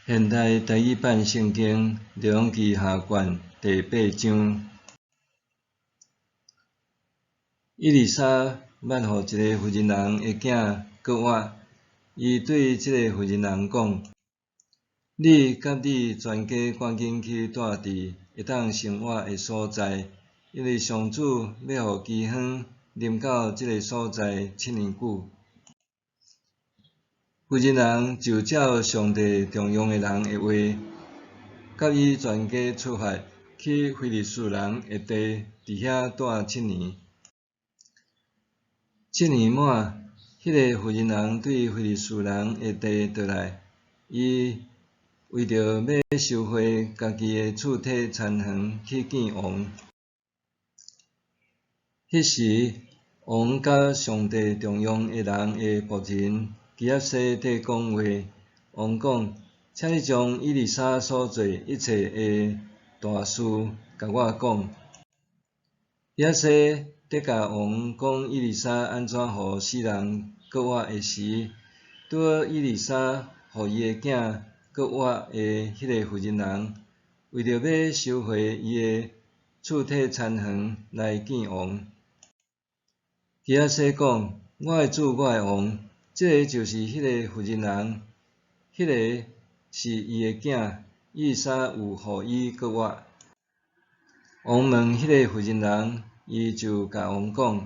現代台語版聖經列王紀下卷第八章，以利沙捌予一个婦人人的囝閣活，伊對這个婦人人講：你佮你全家趕緊去蹛佇會當生活的所在，因為上主欲予饑荒臨到這个所在七年久。婦人人就照上帝重用的人的話，佮伊全家出發去非利士人的地，佇遐蹛七年。七年滿，彼个婦人人對非利士人的地倒來，伊為著欲收回家己的厝體田園去見王。彼時，王佮上帝重用的人的僕人基哈西佇講話，王講：請你將以利沙所做一切的大事，共我講。基哈西佇共王講以利沙按怎予死人閣活的時，拄好以利沙予伊的囝閣活的彼个婦人人，為著欲收回伊的厝體田園來見王。基哈西講：我的主，我的王，這个就是彼个婦人人，彼个是伊的囝，以利沙有予伊閣活。王問彼个婦人人，伊就共王講，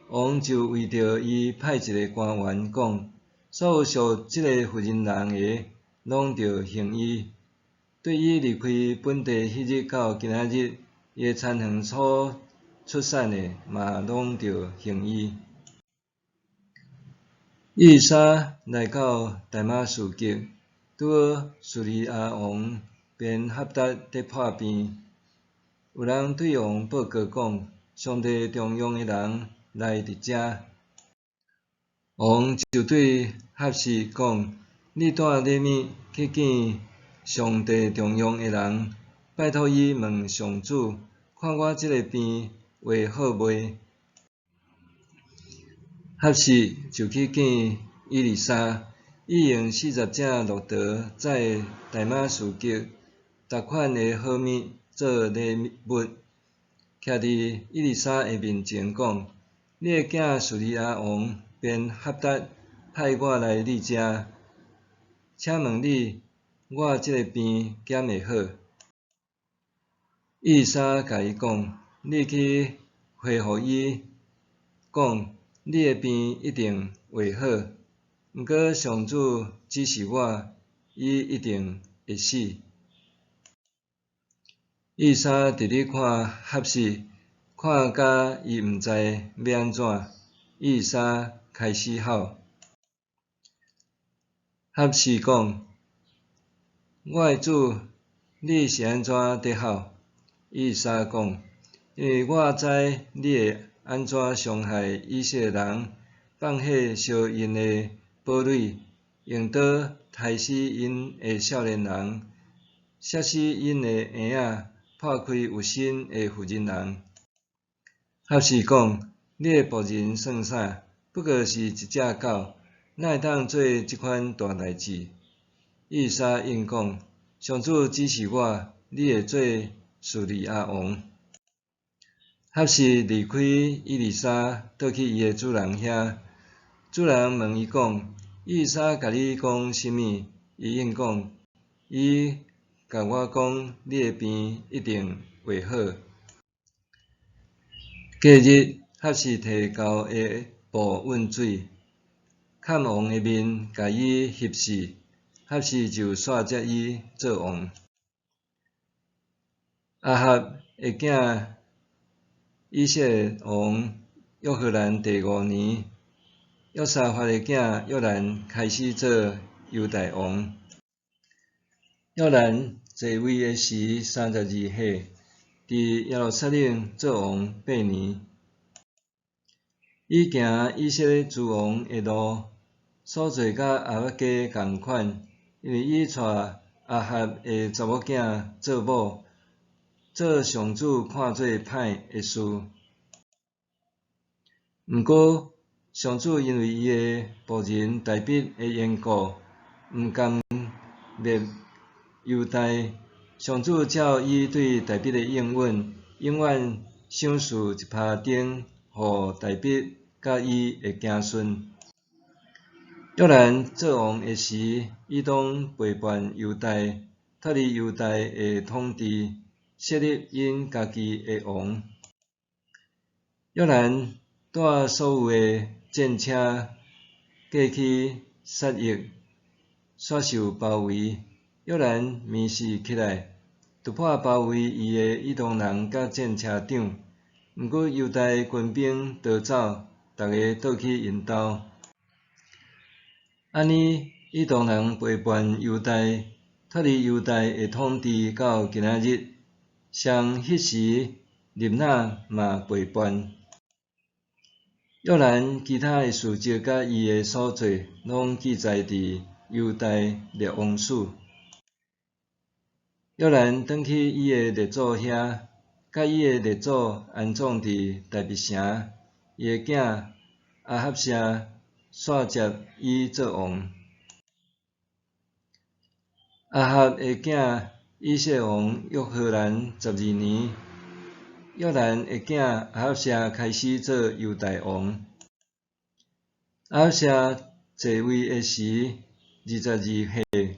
王就為著伊派一个官員講：所有屬這个婦人人的，攏著行醫。對伊離開本地彼日到今仔日，伊的田園所出產的，嘛攏著還伊。以利沙來到大馬士革，拄好敘利亞王便哈達佇破病。有人對王報告講：上帝重用的人來佇遮。王就對哈薛講：你帶禮物去見上帝重用的人，拜託伊問上主，看我這个病會好袂？哈薛就去見以利沙，伊用40隻駱駝載大馬士革逐款的好物做禮物，徛佇以利沙的面前講：你的囝敘利亞王便哈達派我來你遮，請問你，我這个病敢會好？以利沙共伊講：你去回覆伊，講你的病一定會好。毋過上主指示我，伊一定會死。以利沙佇咧看哈薛，看甲伊毋知欲按怎，以利沙開始吼。哈薛講：我的主，你是按怎佇吼？以利沙講：因為我知你會按怎傷害以色列人，放火燒𪜶的堡壘，用刀刣死𪜶的少年人，射死𪜶的嬰仔，破開有身的婦人人。哈薛講：你的僕人算啥？不過是一隻狗，哪會當做這款大代誌？以利沙應講：上主指示我，你會做敘利亞王。哈薛離開以利沙，倒去伊的主人遐。主人問伊講：以利沙共你講啥物？伊應講：伊共我講，你的病一定會好。隔日，哈薛提厚的布塭水，崁王的面，共伊翕死，哈薛就紲接伊做王。亞哈的囝以色列王約何蘭第五年，約沙法的囝約蘭開始做猶大王。約蘭在位的時32歲，佇耶路撒冷做王八年。伊行以色列諸王的路，所做佮亞哈家仝款，因為伊娶亞哈的查某囝做某，做上主看做歹的事。毋過，上主因為伊的僕人大衛的緣故，毋甘滅犹大，上主照伊对大卫的应允，永远赏赐一葩灯予大卫佮伊的子孙。约兰做王的时，伊当背叛犹大，脱离犹大的统治，设立𪜶家己的王。约兰带所有的战车过去撒邑，煞受包围。约兰暝时起来，突破包围伊的以东人佮战车长。毋过犹大军兵逃走，逐个倒去𪜶兜。按呢，以东人背叛犹大，脱离犹大的统治到今仔日。像彼时，利纳嘛背叛。约兰其他的事迹佮伊的所做，拢记载伫犹大列王史。约兰转去伊的列祖遐，佮伊的列祖安葬伫大卫城。伊的囝亚哈谢煞接伊做王。亚哈的囝以色列王约何兰12年，约兰的囝亚哈谢开始做犹大王。亚哈谢坐位的时，22岁，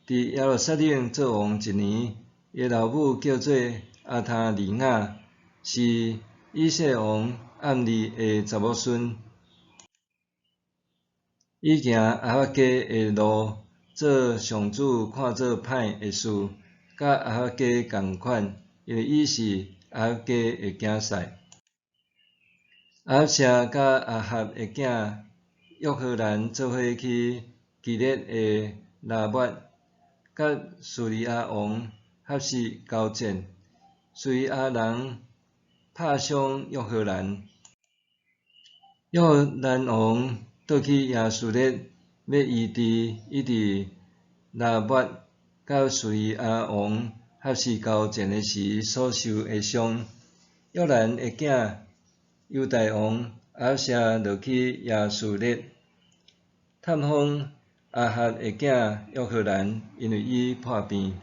伫耶路撒冷做王一年。伊的老母叫做亚他利雅，是以色列王暗利的查某孙。伊行亚哈家的路，做上主看做歹的事，佮亚哈家仝款，因为伊是亚哈家的囝婿。亚哈谢佮亚哈的囝约何兰做伙去基列的拉抹，佮叙利亚王哈薛交战。叙利亚人拍伤约何兰。约何兰王倒去耶斯列，欲医治伊伫拉抹佮叙利亚王哈薛交战的时所受的伤。约兰的囝犹大王亚哈谢落去耶斯列，探访亚哈的囝约何兰，因为伊破病。